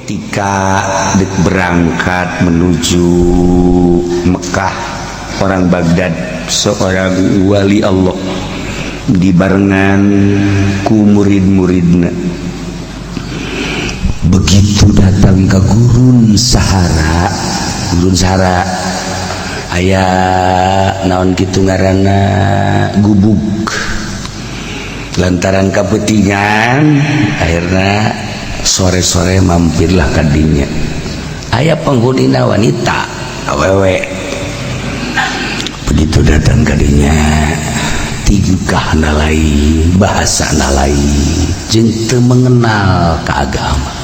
Ketika dek berangkat menuju Mekah, orang Baghdad, seorang wali Allah dibarengan ku murid-muridna. Begitu datang ke Gurun Sahara, Gurun Sahara aya naon kitu ngaranna, gubuk. Lantaran kapeutingan, akhirnya sore-sore mampirlah kadinya. Aya penghunina wanita, awewe. Begitu datang kadinya, tingkah lain, bahasa lain, jeung teu mengenal ke agama.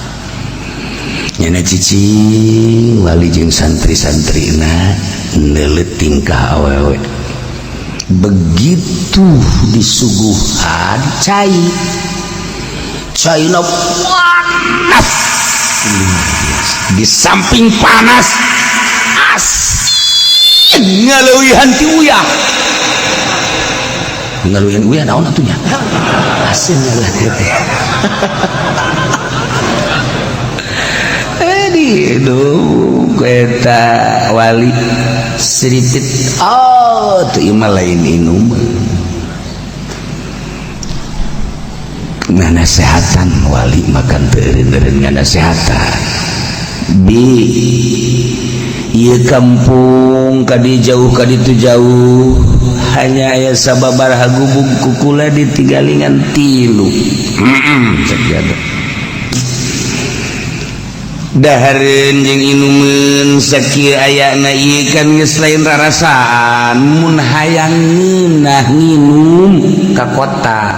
Nyana cicing wali jeung santri-santrina, neuleut tingkah awewe. Begitu disuguhan cai, caina panas luar biasa. Di samping panas, asin ngaleuwihan ti uyah. Ngaleuwihan uyah naon atuh nya? Asin ngaleuwihan. Eh, di eta wali sedikit, oh tuh mah lain inuman. Nganasehatan wali makan teureun-eureun nganasehatan bi ieu kampung kadi jauh, kadi tu jauh, hanya aya sababaraha gubuk, kukula ditinggalingan tilu. Cek jaga dahareun jeung inumeun sakieu ayana ieu kan geus lain rarasaan. Mun hayang ngeunah nginum ka kota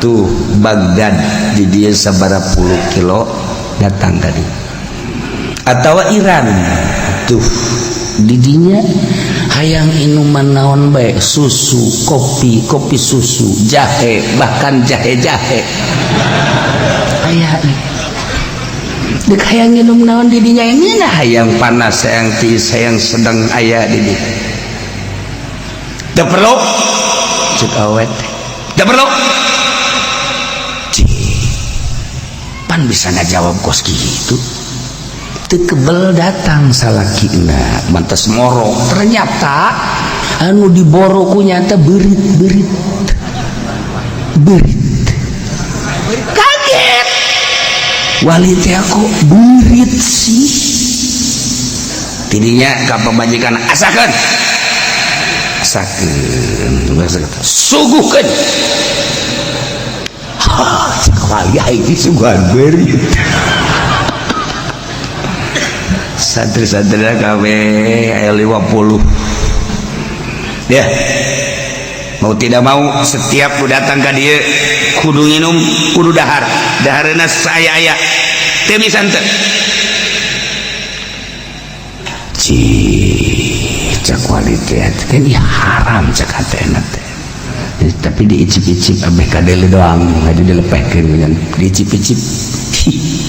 tuh, Baghdad, di dieu sabara puluh kilo datang tadi, atau Iran tuh didinya. Hayang inuman naon bae, susu, kopi, kopi susu, jahe, bahkan jahe-jahe aya. Dek hayang nginum naon didinya yang ngeunah, hayang panas, hayang tiis, hayang sedang, aya di dieu. Teu perlu, cek awet, teu perlu. Cih, pan bisa ngajawab kos kitu. Teu kebel datang salakina mantas moro. Ternyata anu diboro ku nyata beurit, beurit, beurit. Kaget wali teh, kok beurit sih? Tidinya ka pamajikan, asakeun, asakeun, suguhkeun. Ha, cek wali, aing disuguhan beurit. Santri-santri kabeh aya 50 ya. Mau tidak mau setiap ku datang ka dieu kudu nginum, kudu dahar. Dahareuna saya aya teu bisa teu. Cih, cek wali teh, ini haram cek hatena teh. Tapi diicip-icip abeh kadele doang aja, dilepehkeun dengan diicip-icip.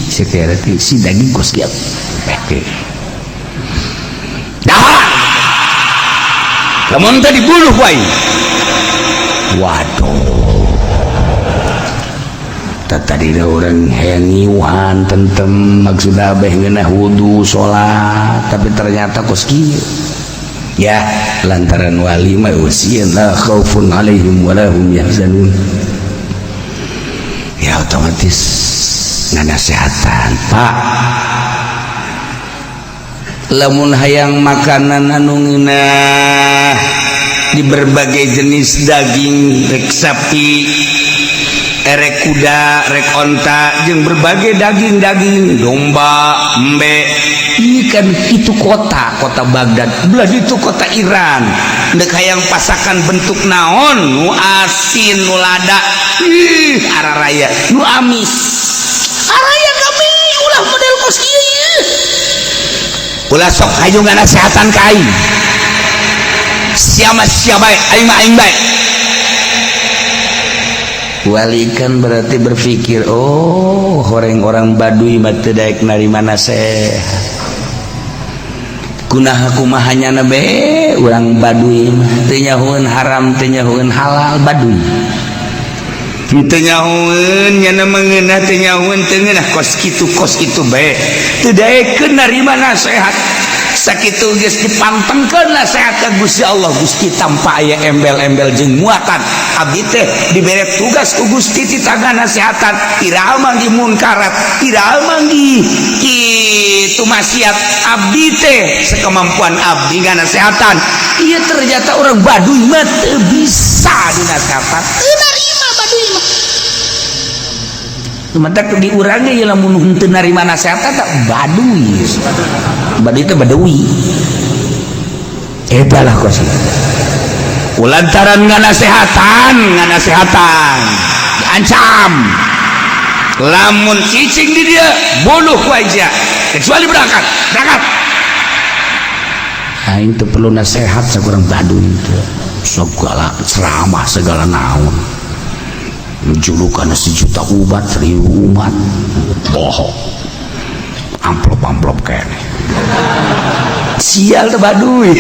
Sekira teh si daging kos kieu lepehkeun. Dahar lamun teh dibunuh wae. Waduh, tadi orang hayang ngiuhan tentem, maksud abeh ngeunah wudu salat, tapi ternyata kos kieu ya. Lantaran wali mah sieun, la khaufun alaihim wala hum yahzanun, ya otomatis nganasehatan. Pak, lamun hayang makanan anu ngeunah di berbagai jenis daging, rek sapi, erek kuda, rek onta, jeung berbagai daging-daging domba, embe ikan, itu kota kota Baghdad, belah itu kota Iran. Dek hayang pasakan bentuk naon, nu asin, nu lada, ih araraya, nu amis araya. Kami ulah model kos kieu ieu. Ulah sok hayu nganasehatan ka aing. Siapa siapa bae, aing mah aing bae. Wali kan berarti berpikir, oh, horeng orang Baduy mah teu daek narima nasehat. Kunaha kumaha nyana be urang Baduy mah teu nyahoeun haram, teu nyahoeun halal, Baduy. Teu nyahoeun nya mengeunah teu nyahoeun teu ngeunah kos kitu bae teu daekeun narima nasihat sakitu geus dipantengkeun nasihat ka Gusti Allah. Gusti tanpa aya embel-embel jeung muatan abdi teh dibere tugas ku Gusti ti tangga nasihatan iraha manggih munkarat iraha manggih kitu maksiat abdi teh sekemampuan abdi nganasehatan. Ieu ternyata orang Baduy mah teu bisa dinasehatan, teu narima Baduy mah. Matak di urang ge lamun henteu narima nasehatan tak Baduy. Baduy teh Badawi. Eta lah kos kitu. Kulantaran nganasehatan diancam. Lamun cicing di dia bunuh ku aja kecuali berangkat. Berangkat. Aing teu perlu nasihat sakurang Baduy teh. Segala ceramah segala naon. Julukan sejuta umat, 1000 umat. Bohong. Amplop-amplop kene. Sial tuh Baduy.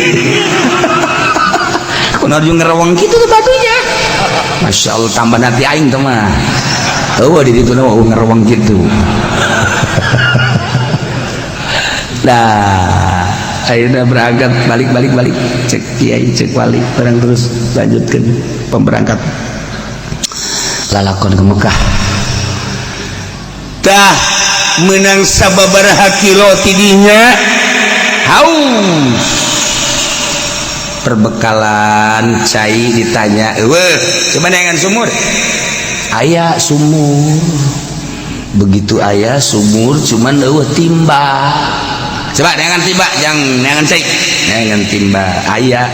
Kunaon jeung ngereweng kitu tuh Baduynya. Masya Allah tambah nanti aing teh mah. Eueuh di ditu mah ngereweng kitu. Nah, akhirnya berangkat balik balik balik cek kiai cek wali barang terus lanjutkan pemberangkat lalakon ke Mekah. Tah menang sababaraha kilo tidinya haus perbekalan cai ditanya eueuh coba neangan sumur aya sumur begitu aya sumur cuman eueuh timba coba neangan timba jang neangan cai neangan timba aya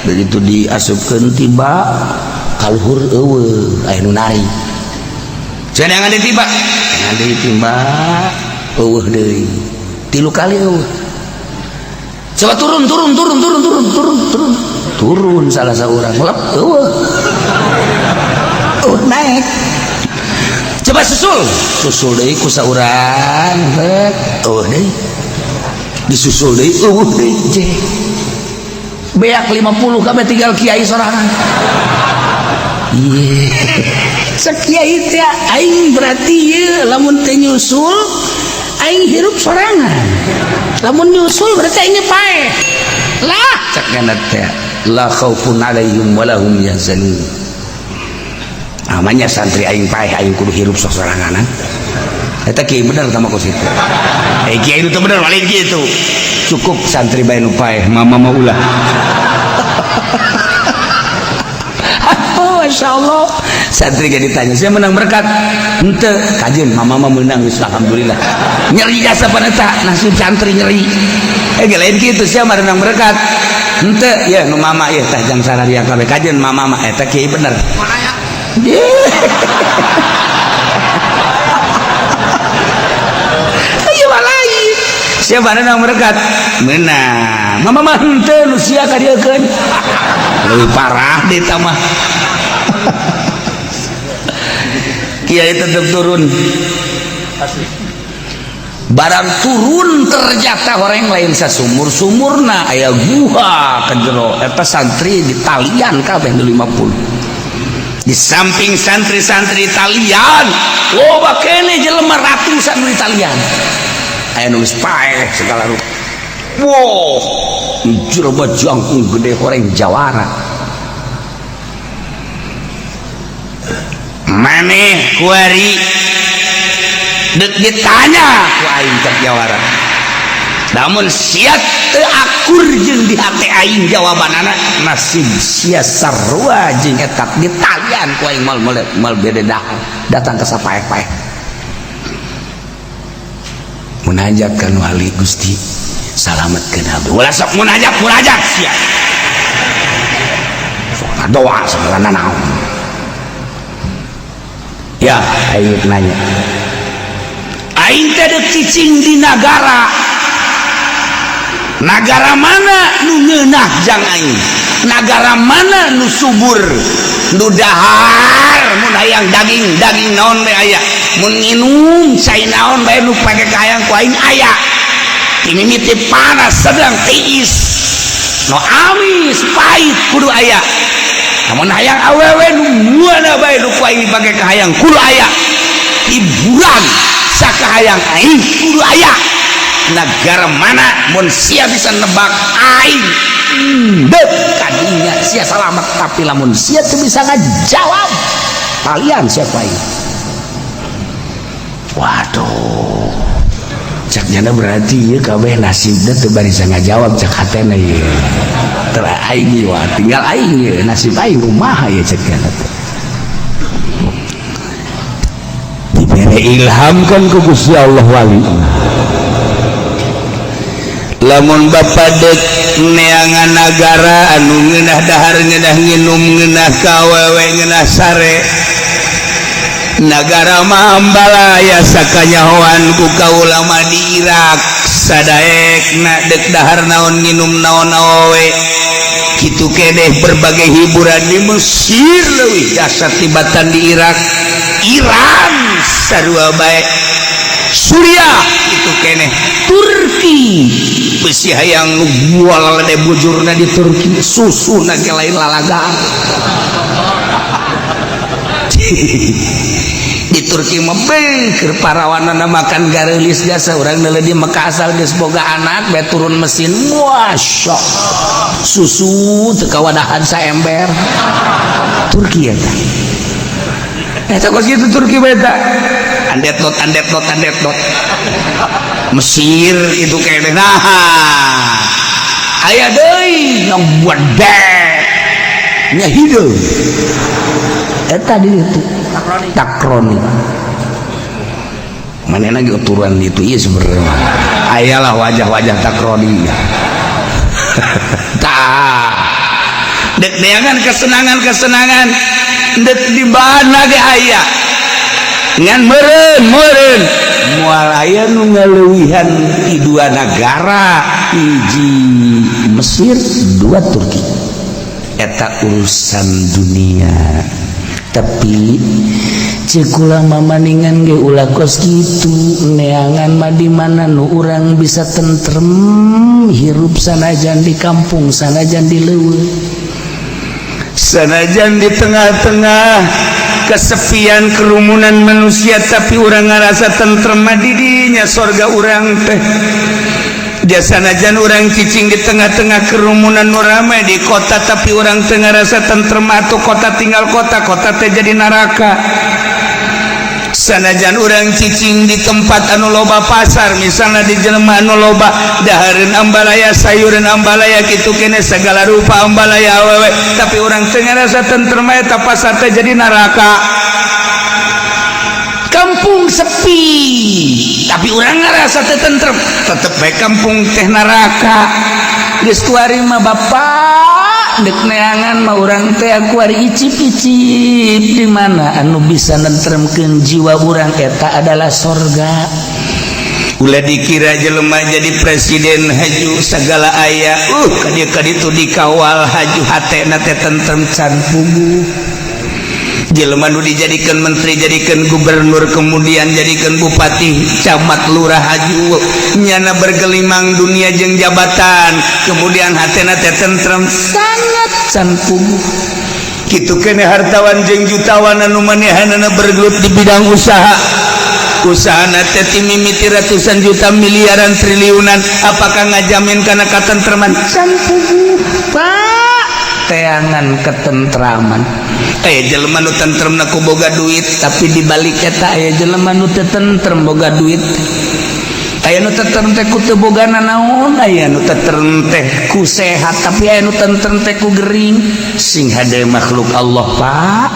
begitu diasupkeun timba kaluhur eueuh aya nu nari coba neangan deui timba neangan deui timba eueuh deui 3 kali eueuh coba turun turun turun turun turun turun turun turun salah seorang lep eueuh eueuh naik coba susul susul deui ku saurang eueuh deui disusul deui eueuh deui je beak 50 kabeh tinggal kiai sorangan. Iye cek kiai teh aing berarti ieu lamun teu nyusul aing hirup sorangan lamun nyusul berarti aing paeh lah cek ngana teh la khaufun alaihim wa lahum yahzanun. Namanya santri aing paeh aing kudu hirup soranganan eta kiai bener sama kos itu kiai itu bener paling gitu cukup santri bae nu paeh mama mah ulah. Oh, Masya Allah santri gak ditanya saya menang berkat henteu kajeun mama mah menang geus alhamdulillah nyeri jasa paneta nasib santri nyeri ge lain kitu sia mah menang berkat henteu ya nu mama ieu tah jang sararia kabeh kajeun mama mah eta kiai bener. Ayo lain sia menang berkat menang mama mah henteu nu sia ka dieukeun leuwih parah di mah. Kiai tetap turun barang turun ternyata orang lain sasumur sumurna aya guha ke jero eta santri di talian kabeh 50 di samping santri-santri talian loba keneh jelema ratusan di talian aya nu geus paeh segala rupa. Wow jelema jangkung gede horeng jawara maneh kuari dek ditanya ku aing cek jawara namun sia teu akur jeung di hate aing jawabanana nasib sia sarua jeung eta ditalian ku aing mal mal bede dahar datang ke sapaeh-paeh munajat ka nu ahli Gusti salametkeun abdi ulah sok munajat munajat sia sok ngadoa segala nanaon. Ya, aing nanya. Aing teh deuk cicing di nagara. Nagara mana nu ngeunah jang aing? Nagara mana nu subur? Nu dahar mun hayang daging, daging naon bae aya. Mun nginum cai naon bae nu pake kahayang ku aing aya. Timimiti panas sedang tiis. No amis pahit kudu aya. Lamun hayang awewe nu mana bae nu ku aing dipake kahayang kudu aya. Hiburan sakahayang aing kudu aya. Negara mana mun sia bisa nebak aing dek kadinya sia salamet, tapi lamun sia teu bisa ngajawab, kalian siapa aing. Waduh, cak nyana berarti ya kabeh nasibna teu barisa ngajawab, cak hatena ieu ter aing ieu, wah, tinggal aing ieu nasib aing kumaha ieu, cak nyana teh. Dibere ilham kan ku Gusti Allah wali. Lamun bapak dek neangan nagara anu ngeunah dahar, ngeunah nginum, ngeunah kawewe, ngeunah sare, nagara Mambalaya sakanyahoan ku kaula mah di Irak. Sadaekna dek dahar naon, nginum naon, awewe kitu keneh, berbagai hiburan. Di Mesir leuwih dasar tibatan di Irak. Iran sarua bae, Suriah itu keneh, Turki besi hayang nu bual de bujurna di Turki, susuna ge lain lalaga. Di Turki mah keur parawanana makan gareulis jasa urang neuleuh di Mekah, asal geus boga anak bae turun mesin, masya susu teu kawadahan saember. Turki eta eta kos kitu Turki bae eta andet not, andet not, andet not. Mesir itu kene. Nah, aya deui yang buat nya hideung eta di itu takroni mana lagi aturan itu. Iya, sebenarnya ayalah wajah-wajah takroni. Tah, dek neangan kesenangan-kesenangan dek di mana ge aya, ngan meureun meureun moal aya nu ngaleuwihan di dua negara, hiji Mesir, dua Turki. Eta urusan dunia, tapi cek kula mamaningan ge ulah kos kitu. Neangan mah di mana nu urang bisa tentrem hirup, sanajan di kampung, sanajan di leuweung, sanajan di tengah-tengah kesepian kerumunan manusia, tapi urang ngarasa tentrem mah didinya sorga urang teh. Dia sanajan urang cicing di tengah-tengah kerumunan nu rame di kota, tapi urang teu ngarasa tentrem atau kota tinggal kota, kota teh jadi neraka. Sanajan urang cicing di tempat anu loba pasar, misalnya di jelema anu loba dahareun ambalaya, sayuran ambalaya, kitu kene segala rupa ambalaya awewe, tapi urang teu ngarasa tentrem, eta pasar teh jadi neraka. Kampung sepi tapi urang ngarasa teh tentrem, tetep bae kampung teh neraka. Geus kuari mah bapak dek neangan mah urang teh kuari icip-icip di mana anu bisa nentremkeun jiwa urang, eta adalah sorga. Ulah dikira jelema jadi presiden haju segala aya, kadieu kaditu dikawal haju hatena teh tentrem, can puguh. Jelema nu dijadikan menteri, jadikan gubernur, kemudian jadikan bupati, camat, lurah, haju nyana bergelimang dunia jeung jabatan, kemudian hatena teh tentrem, sangat can puguh. Kitu kene hartawan jeung jutawan anu manehanana bergelut di bidang usaha, usaha teh mimiti ratusan juta, miliaran, triliunan, apakah ngajamin kana katentreman? Can puguh, Pak. Teangan ketentraman, aya jelema nu tentrem ku boga duit, tapi dibalik eta aya jelema nu teu tentrem boga duit. Aya nu tentrem teh ku teu boga nanaon, aya nu tentrem teh ku sehat, tapi aya nu tentrem teh ku gering. Sing hade makhluk Allah, Pak.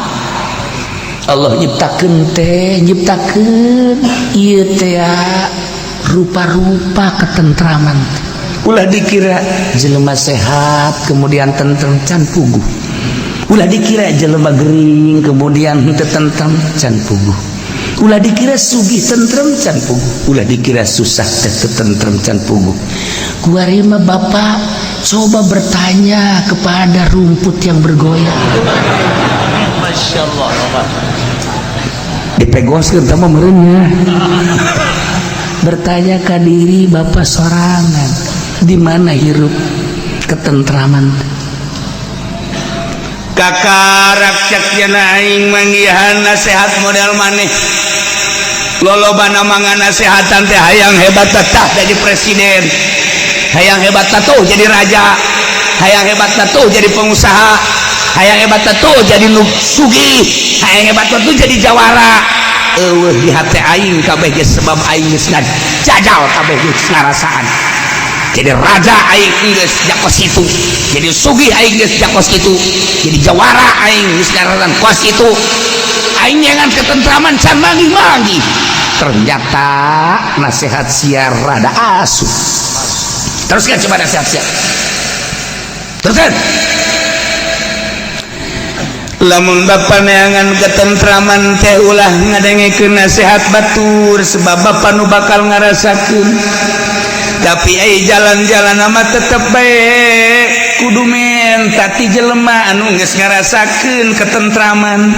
Allah nyiptakeun teh nyiptakeun ieu teh rupa-rupa ketentraman. Ulah dikira jelema sehat kemudian tentrem, can puguh. Ulah dikira jelema gering kemudian henteu tentrem, can puguh. Ulah dikira sugih tentrem, can puguh. Ulah dikira susah teh tentrem, can puguh. Kuari mah bapak coba bertanya kepada rumput yang bergoyang. Masya Allah. Dipegoskeun tah mah meureun. Bertanya ke diri bapak sorangan, di mana hirup ketentraman? Kakarak cek cenah aing manggihan nasihat model maneh. Lolobana mangan nasehatan teh hayang hebat tetah jadi presiden, hayang hebat tuh jadi raja, hayang hebat tuh jadi pengusaha, hayang hebat tuh jadi nu sugih, hayang hebat tuh jadi jawara. Eueuh di hati aing kabeh geus, sebab aing geus ngajajal kabeh geus ngarasaan. Jadi raja aing geus jakos itu, jadi sugih aing geus jakos itu, jadi jawara aing geus ngarasaan kos itu. Aing nyangan ketentraman can manggih-manggih. Ternyata nasihat sia rada asup. Teruskan coba nasihat sia, teruskan. Lamun bapak neangan ketentraman teh ulah ngadengekeun nasihat batur, sebab bapak nu bakal ngarasakeun. Tapi ai jalan-jalan mah tetep bae kudu menta ti jelema anu geus ngarasakeun ketentraman.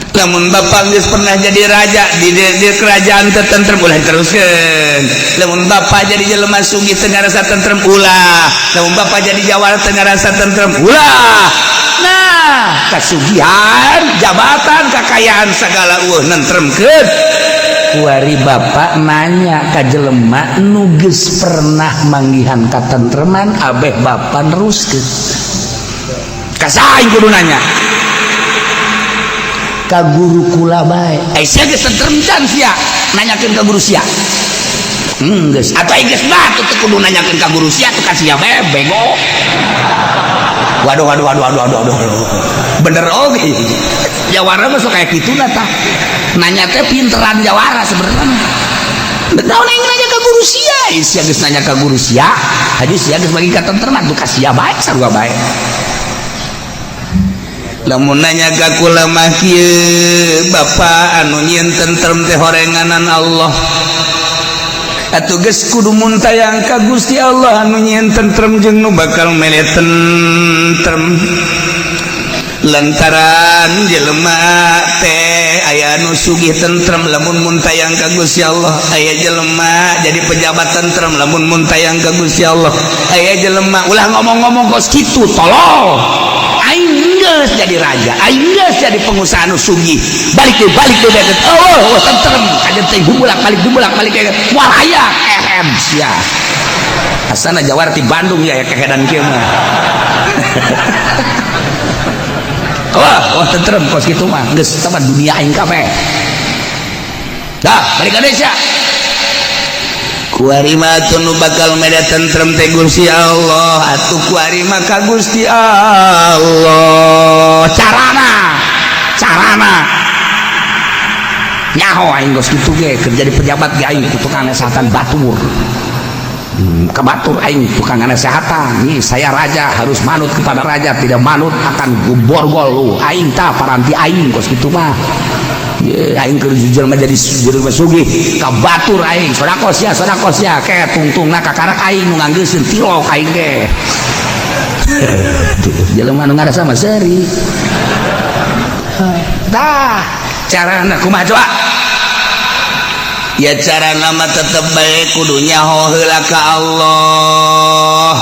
Lamun bapak geus pernah jadi raja di kerajaan teu tentrem, ulah diteruskeun. Lamun bapak jadi jelema sugih teu ngarasa tentrem, ulah. Lamun bapak jadi jawara teu ngarasa tentrem, ulah. Nah, kasugihan, jabatan, kekayaan segala eueuh nentremkeun. Kuari bapak nanya ka jelema nu geus pernah manggihan katentreman, abeh bapak neruskeun. Ka saha aing kudu nanya? Ka guru kula bae. Eh, sia geus tentrem can sia? Nanyakeun ka guru sia. Geus. Atuh aing geus batu teu kudu nanyakeun ka guru sia tuh ka sia bae, bego. Waduh, waduh, waduh, waduh, waduh, waduh. Bener oge. Jawara mah sok kayak kitu lah tah. Nanya teh pinteran jawara sebenarnya. Betul aing nanya ka guru sia, sia geus nanya ka guru sia, haji sia geus bagi katentreman tuh ka sia bae, sarua bae. Lamun nanya ka kula mah kieu, bapak anu nyieun tentrem teh horenganan Allah. Atuh geus kudu muntayang ka Gusti Allah anu nyieun tentrem jeung nu bakal mere tentrem. Lantaran jelema teh aya anu sugih tentrem lamun muntayang ka Gusti Allah, aya jelema jadi pejabat tentrem lamun muntayang ka Gusti Allah, aya jelema ulah ngomong-ngomong kos kitu tolol. Aing geus jadi raja, aing geus jadi pengusaha anu sugih, balik deui, balik deui, balik. Oh, oh, tentrem kajen teh bulak balik, bulak balik, moal aya kehem sia. Asana jawara ti Bandung ya kehedan kieu mah. Wah, wah, tentrem kos kitu mah geus eta mah dunia aing kabeh. Dah, balik ka Indonesia. Kuari mah atuh nu bakal mere tentrem teh Gusti Allah. Atuh kuari mah ka Gusti Allah. Carana, carana. Nyaho aing geus kitu ge keur jadi pejabat ge aing tukang nasehatan batur. Ke batur aing tukang nasehatan. Nih saya raja harus manut kepada raja, tidak manut akan borgol lu. Aing tah paranti aing kos kitu mah. Ye, aing keur jelema jadi jelema sugih ka batur aing sedekah sia, sedekah sia, ke tungtungna kakarak aing nu nganggeuseun tilok aing ge. Tuh jelema nu ngarasa mah seuri. Tah, carana kumaha coba? Ya cara nama tetep bae kudu nyaho heula ka Allah.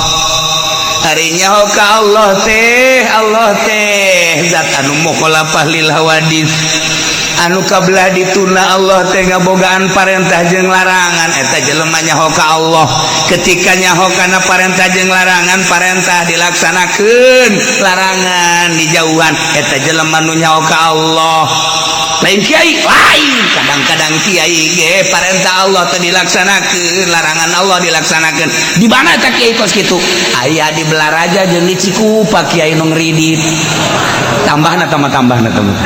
Ari nyaho ka Allah teh, Allah teh zat anu mukhalafah lil hawadis. Anu kabelah dituna Allah teh ngabogaan parentah jeung larangan. Eta jelema nyaho ka Allah. Ketika nyaho kana parentah jeung larangan, parentah dilaksanakeun, larangan dijauhan. Eta jelema nu nyaho ka Allah. Lain kiai lain, kadang-kadang kiai ge parentah Allah teh dilaksanakeun, larangan Allah dilaksanakeun. Di mana eta kiai kos kitu? Aya di Belaraja jeung di Cikupa kiai nu ngridit. Tambahna tambah, tambahna tambah.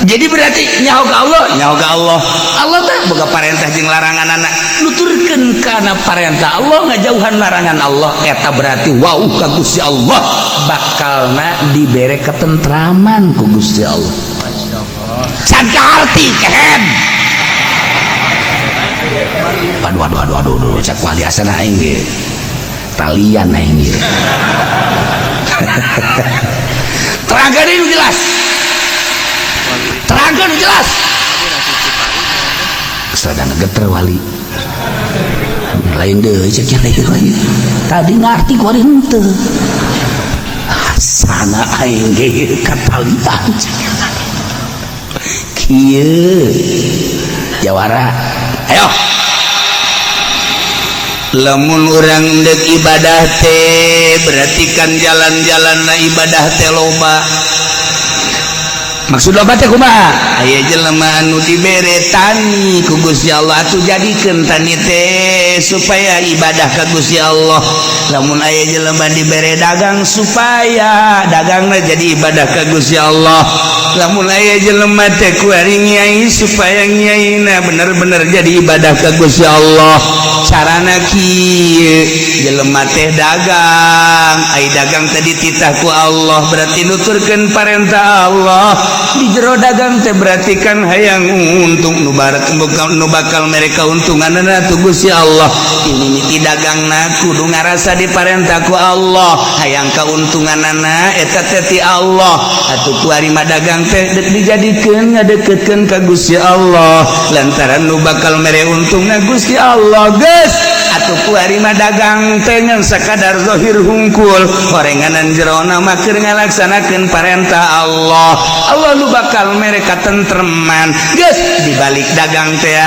Jadi berarti nyaho ka Allah, nyaho ka Allah. Allah teh boga parentah jeung larangan anak. Nuturkeun kana parentah Allah, ngajauhan larangan Allah. Eta berarti wau ka Gusti Allah bakalna dibere ketentraman ku Gusti Allah. Can kaharti kehen. Aduh, aduh, aduh, aduh, aduh, cak wali asana aing ge. Talian aing ge. Terangkan ini jelas. Terangkan jelas. Sadana geter wali. Lain deui cek yang lain. Tadi ngarti ku ari henteu. Sana aing ge katalian. Kieu. Jawara. Ayo. Lamun urang dek ibadah teh berarti kan jalan-jalan na ibadah teh loba. Maksud loba teh kumaha? Aya jelema anu dibere tani ku Gusti Allah, atuh jadikeun tani teh supaya ibadah ka Gusti Allah. Lamun aya jelema dibere dagang, supaya dagangna jadi ibadah ka Gusti Allah. Lamun aya jelema teh kuari ngiyai, supaya ngiyaina bener-bener jadi ibadah ka Gusti Allah. Carana kieu, jelema teh dagang, ai dagang teh dititah ku Allah, berarti nuturkeun parentah Allah. Di jero dagang teh berarti kan hayang untung, nu barak nu bakal mere kauntunganna tu Gusti Allah. Ini miti dagangna kudu ngarasa diparentah ku Allah, hayang kauntunganana eta teh ti Allah. Atuh kuari mah dagang teh deuk dijadikeun ngadeukeutkeun ka Gusti Allah, lantaran nu bakal mere untungna Gusti Allah. Geus atuh, kuari mah dagang teh ngan sakadar zahir hungkul, horenganan jerona mah keur ngalaksanakeun parentah Allah. Allah nu bakal mere katentreman. Geus, dibalik dagang teh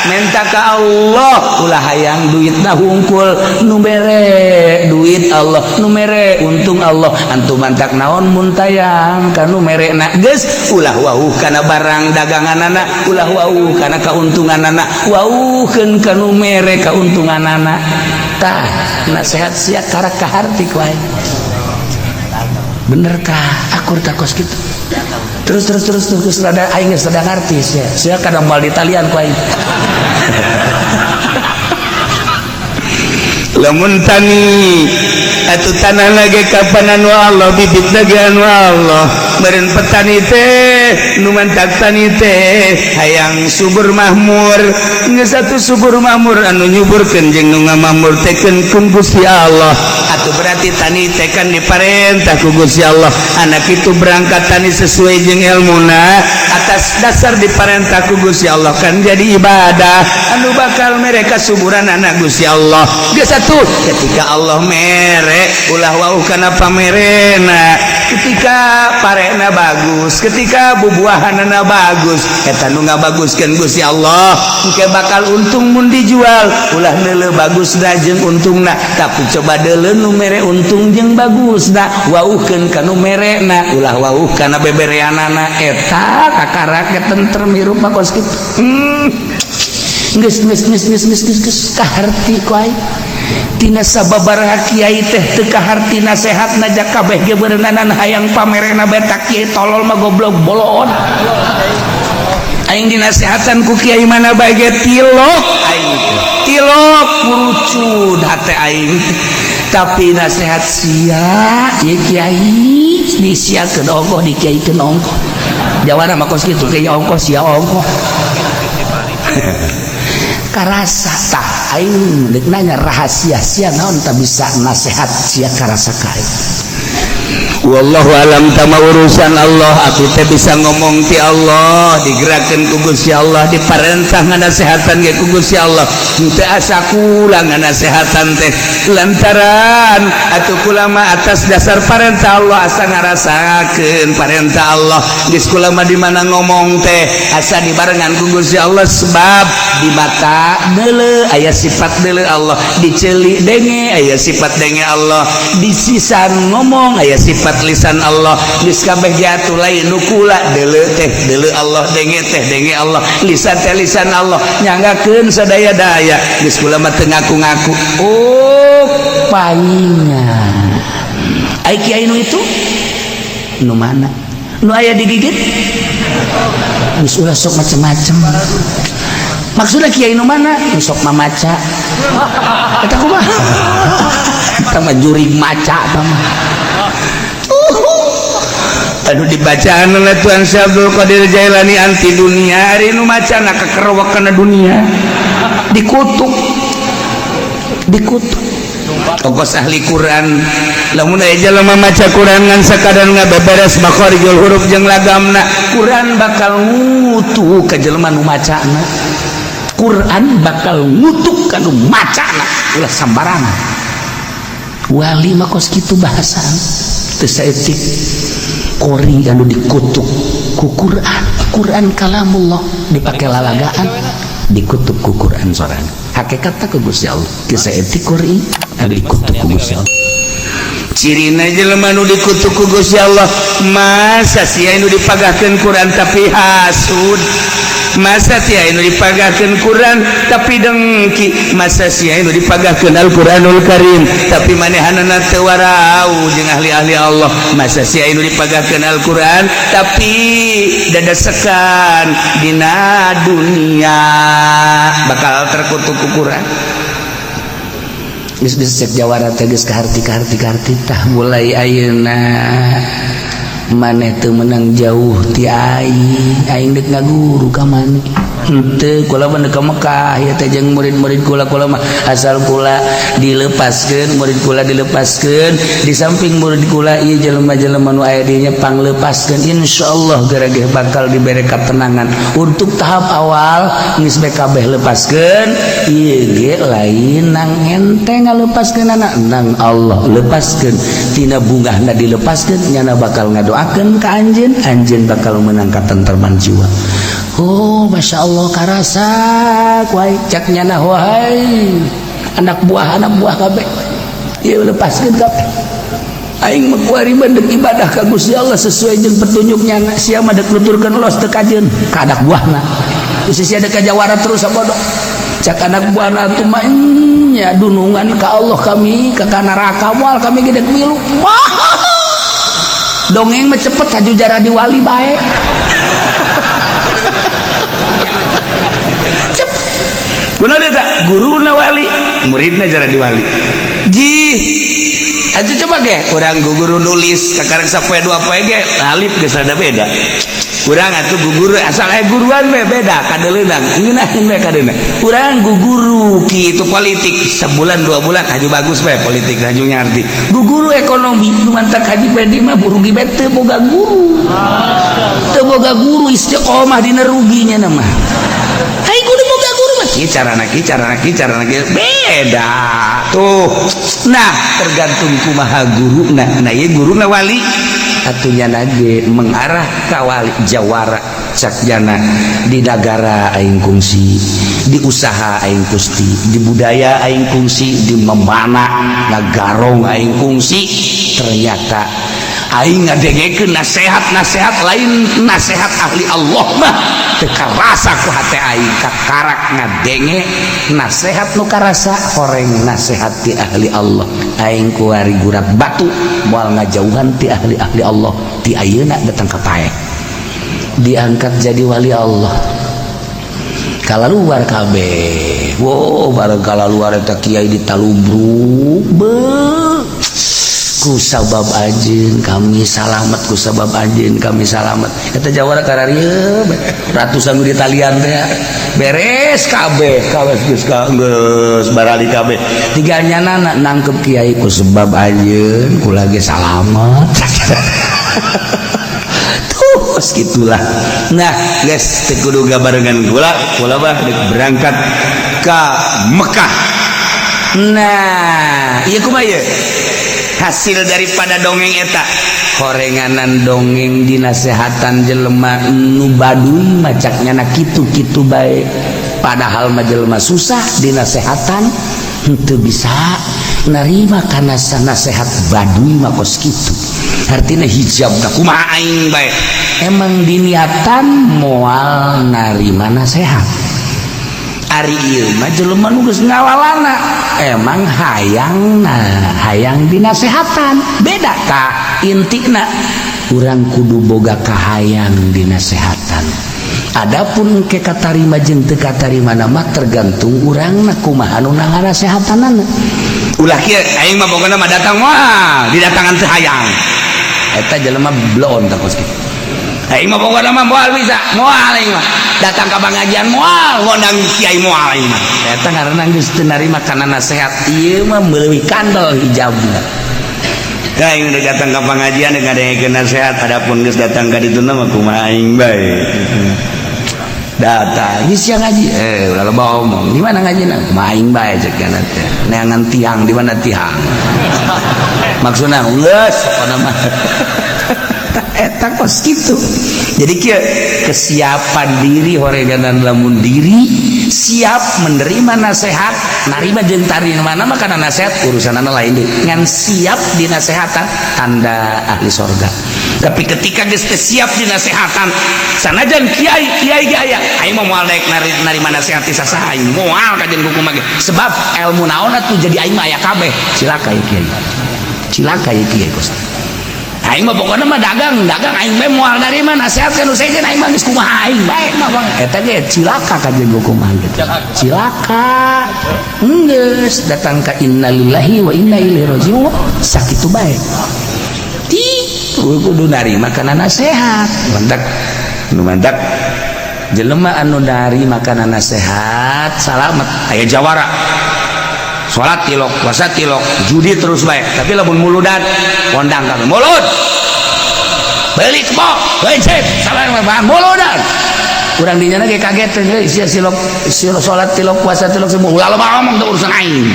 menta ka Allah, ulah hayang duitna hungkul. Nu mere duit Allah, nu mere untung Allah. Antum mantak naon mun tayang ka nu merena? Geus, ulah wauh kana barang daganganana, ulah wauh kana kauntunganana, wauhkeun ka nu mere kauntunganana. Tah, nasehat sia karak kaharti ku aing. Bener kah akur tak kos kitu? Terus terus terus terus, rada aing geus rada ngarti sia. Sia kadang moal ditalian ku aing. Lamun tani atuh, tanah lagi kapan anu Allah, bibit lagi anu Allah. Meureun petani teh nu mantak tani teh hayang subur mahmur. Geus atuh, subur mahmur anu nyuburkeun jeung nu ngamahmur teh ku Gusti Allah. Atuh berarti tani teh kan diparentah ku Gusti Allah. Anak itu berangkat tani sesuai jeung ilmuna, atas dasar diparentah ku Gusti Allah, kan jadi ibadah. Anu bakal mereka suburan anak Gusti Allah. Geus atuh, ketika Allah mere, ulah wauh kana pamerena. Ketika parena bagus, ketika bubuahanana bagus, eta nu ngabaguskeun Gusti Allah. Engke bakal untung mun dijual. Ulah neuleuh bagusna jeung untungna, tapi coba deuleu nu mere untung jeung bagusna. Wauhkeun ka nu merena, ulah wauh kana bebereanana. Eta kakarak tentrem hirup mah kos kitu. Geus geus geus geus geus geus geus, kaharti ku aing. Tina sababaraha kiai teh teu kaharti nasehatna, jak kabeh ge beureunanan hayang pamerena. Betak kiai tolol mah, goblok, boloon. Aing dinasehatan ku kiai mana bae ge tilok aing teh, tilok kurucud hate aing teh. Tapi nasehat sia ieu kiai disiakeun ongkoh, dikiaikeun ongkoh. Jawana mah kos kitu, kiai ongkoh, sia ongkoh karasa. Tah, aing deuk nanya rahasia sia naon tak bisa nasehat sia karasa ka aing. Wallahu alam, tama urusan Allah. Aku teh bisa ngomong ti Allah, digerakkan ku Gusti Allah, diparentah nganasehatan ge ku Gusti Allah. Teu asa kula nganasehatan teh, lantaran atuh kula mah atas dasar parentah Allah, asa ngarasakeun parentah Allah. Geus, kula mah di mana ngomong teh asa dibarengan ku Gusti Allah, sebab di mata deuleu aya sifat deuleu Allah, di ceuli denge aya sifat denge Allah, di lisan ngomong aya sifat lisan Allah. Geus kabeh jatuh lain nu kula. Deuleu teh deuleu Allah, denge teh denge Allah, lisan teh lisan Allah, nyanggakeun sadaya-daya. Geus, kula mah teu ngaku-ngaku. Oh, paingan ai kiai nu itu nu mana nu aya digigit. Geus, ulah sok macem-macem. Maksudnya kiai nu mana nu sok mamaca eta kumaha? Eta mah jurig maca eta mah. Aduh, dibacaan oleh Tuhan Syekh Abdul Qadir Jailani anti dunia. Ari nu maca kakerewek kana dunia, dikutuk, dikutuk. Tokos ahli Quran, lamun aya jelema maca Quran ngan sakadar ngabeberes makharijul huruf jeung lagamna, Quran bakal ngutu ka jelema nu macana. Quran bakal ngutuk kanu macana ulah sambarangan. Wali mah kos kitu bahasa teu saeutik qori anu dikutuk ku Quran. Quran kalamullah dipake lalagaan, dikutuk ku Quran sorangan. Hakikatna ku Gusti Allah teu saeutik qori anu dikutuk ku Gusti Allah. Cirina jelema nu dikutuk ku Gusti Allah, masa sia nu dipagahkeun Quran tapi hasud? Masa sia nu dipagahkeun Quran tapi dengki? Masa sia nu dipagahkeun Al-Qur'anul Karim tapi manehanana teu warau jeung ahli-ahli Allah? Masa sia nu dipagahkeun Al-Qur'an tapi dadasekan dina dunia? Bakal terkutuk ku Quran. Geus geus cek jawara teh geus kaharti, kaharti, kaharti. Tah, mulai ayeuna maneh teu menang jauh ti aing. Aing deuk ngaguru ka maneh. Henteu, kula mah ka Mekah ya teh jeung murid-murid kula. Kula mah asal kula dilepaskeun, murid kula dilepaskeun, di samping murid kula ieu jelema-jelema nu aya dinya panglepaskeun, insyaallah gerageh bakal dibere katenangan. Untuk tahap awal geus bae kabeh lepaskeun. Ieu ge lain nang ente ngalepaskeun anak, nang Allah lepaskeun. Tina bungahna dilepaskeun, nyana bakal ngadoakeun ka anjeun, anjeun bakal menang katentraman jiwa. Oh, masya Allah, karasa kuai cak nyana, wahai anak buah, anak buah kabeh ieu lepaskeun kabeh. Aing mah kuari mah deuk ibadah ka Gusti Allah sesuai jeung petunjuk nyana. Sia mah deuk nuturkeun los teu kajeun ka anak buahna. Geus sia deuk ka jawara terus bodoh. Cak anak buahna atuh mah nya dunungan ka Allah, kami ka neraka moal, kami ge deuk milu. Wah, dongeng mah cepet haju jaradi wali bae. Cepet. Kunaon eta? Guruna wali, muridna jaradi wali. Jih. Atuh coba ge urang guguru nulis kakarek sapoe dua poe ge alif geus rada beda. Urang atuh guguru asal aya guruan we beda kadeuleunang, ngeunaheun we kadeuna. Urang guguru kitu politik sebulan 2 bulan haju bagus we politik, haju ngarti. Guguru ekonomi nu mantak Haji Pedi mah rugi bae teu boga guru. Teu boga guru istiqomah dina ruginya mah. Hai, kudu boga guru mah kieu carana, kieu carana, kieu carana, kieu beda tuh. Nah, tergantung kumaha guruna. Nah, ieu guruna wali atuh nyana ge mengarah ka wali jawara. Cak jana di nagara aing kungsi, di usaha aing kungsi, di budaya aing kungsi, di memana ngagarong aing kungsi. Ternyata aing ngadengekeun nasehat-nasehat lain nasehat ahli Allah mah teu karasa ku hate aing. Kakarak ngadenge nasehat nu karasa horeng nasehat ti ahli Allah. Aing kuari gurat batu moal ngajauhan ti ahli-ahli Allah. Ti ayeuna datang ka paeh diangkat jadi wali Allah kalaluar kabeh. Wow, bareng kalaluar eta kiai ditalubruk be ku sabab anjeun kami salamet, ku sabab anjeun kami salamet. Eta jawara kararieu ratusan di talian teh beres kabeh, kabeh geus geus barali kabeh, tinggal nyana nangkep kiai, ku sebab anjeun kula ge salamet. Tuh gitulah. Nah guys, teu kudu barengan kula, kula mah berangkat ke Mekah. Nah, ieu kumaha ieu hasil daripada dongeng eta? Horenganan dongeng dinasehatan jelema nu baduy macaknya na kitu-kitu bae, padahal mah jelema susah dinasehatan henteu bisa narima kana nasehat baduy mah kos kitu. Artinya hijab na kumaha aing bae emang diniatan moal narima nasehat. Ari ieu mah jelema nu geus ngalalana emang hayang, nah hayang dinasehatan beda ka intina. Urang kudu boga kahayang dinasehatan. Adapun ke katarima jeung teu katarima mah tergantung urangna kumaha nu nganasehatanana. Ulah kieu, aing mah pokona mah datang moal didatangan teu hayang. Eta jelema bloon tah kos kitu. Aing mah pokona mah moal bisa, moal aing mah datang ka pangajian, moal ngondang kiai, moal aing mah. Eta ngaranna geus teu narima kana nasehat. Ieu mah meuleuwi kandel hijabna. Nah, aing udah datang ke pengajian dengan ngadengkeun nasehat, adapun geus datang ka ditu mah kumaha aing bae. Datang geus sia ngaji, eh, ulah loba omong. Di mana ngaji na? Maing bae cek kana teh. Neangan tiang, di mana tiang? Maksudna geus pokona mah. Eta kos kitu. Jadi kieu kesiapan diri horeganan, lamun diri siap menerima nasihat, narima jeung tarima mah kana nasihat, urusanana lain deui. Ngan siap dinasehatan tanda ahli sorga. Tapi ketika geus teu siap dinasehatan, sanajan kiai kiai ge aya, aing mah moal daek narima nasihat ti sasaha, aing moal kajen kumaha ge. Sebab ilmu naon atuh jadi aing mah aya kabeh. Cilaka ieu kiai, cilaka ieu kiai. Kos aing mah pokokna mah dagang dagang aing bae, moal narima nasihat ka nu sejen, aing mah geus kumaha aing bae mah, Bang. Eta ge cilaka kajen kumaha gitu, cilaka. Geus datang ka innalillahi wa inna ilaihi rajiun, sakitu bae. Ti kudu narima kana nasihat. Mantak nu mantak jelema anu narima kana nasihat salamet. Aya jawara, salat tilok, puasa tilok, judi terus bae, tapi lamun muludan kondang kami mulud, beli kebo bencet salah muludan. Urang dinya ge kaget teh, sia silok silok, salat tilok, puasa tilok, semua ulah loba ngomong, teu urusan aing.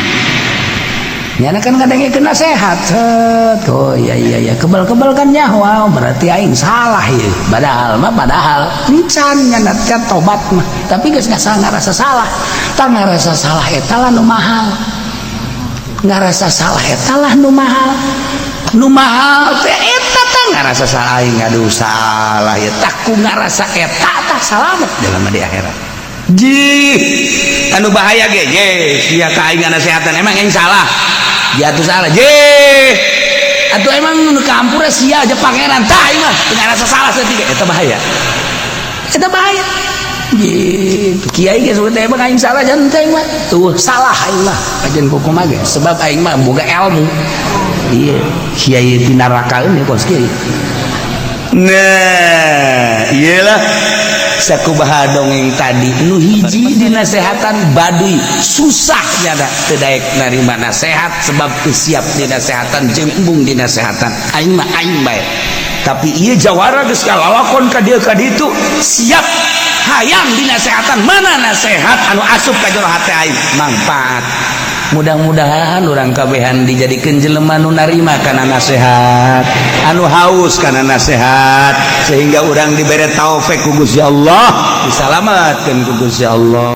Nyana kan kadangnya kena sehat. Set. Oh iya, kebal-kebal kan nyawa, berarti aing salah ya. Padahal mah, padahal encan nyana teh tobat mah, tapi geus ngarasa salah. Tah, ngarasa salah eta lah nu mahal. Ngarasa salah eta lah nu mahal. Nu mahal teh eta tah ngarasa salah aing, aduh salah ya. Tah, ku ngarasa eta tah salamet dalam di akhirat. Jih, anu bahaya ge, je, sia ka aing nasehatan, emang aing salah? Dia tuh salah, je. Atau emang nu kampur sia aja pangeran? Tah, aing mah teu ngarasa salah saeutik, eta bahaya. Eta bahaya. Gitu. Kiai ge teh emang aing salah jangan teh mah. Tuh salah aing mah. Kajen kumaha ge, sebab aing mah boga ilmu. Iya, kiai pinarakaeun ya kos kiai. Nah, iyalah sakumaha dongeng tadi, nu hiji dinasehatan baduy susah, nyada teu daek narima nasehat sebab teu siap dinasehatan jeung embung dinasehatan, aing mah aing bae. Tapi ieu jawara geus kalalakon ka dieu ka ditu, siap hayang dinasehatan, mana nasehat anu asup ka jero hate aing mangfaat. Mudah-mudahan urang kabehan dijadikan jelema nu narima kana nasehat, anu haus kana nasehat, sehingga urang dibere taufik ku Gusti Allah, disalamatkeun ku Gusti Allah.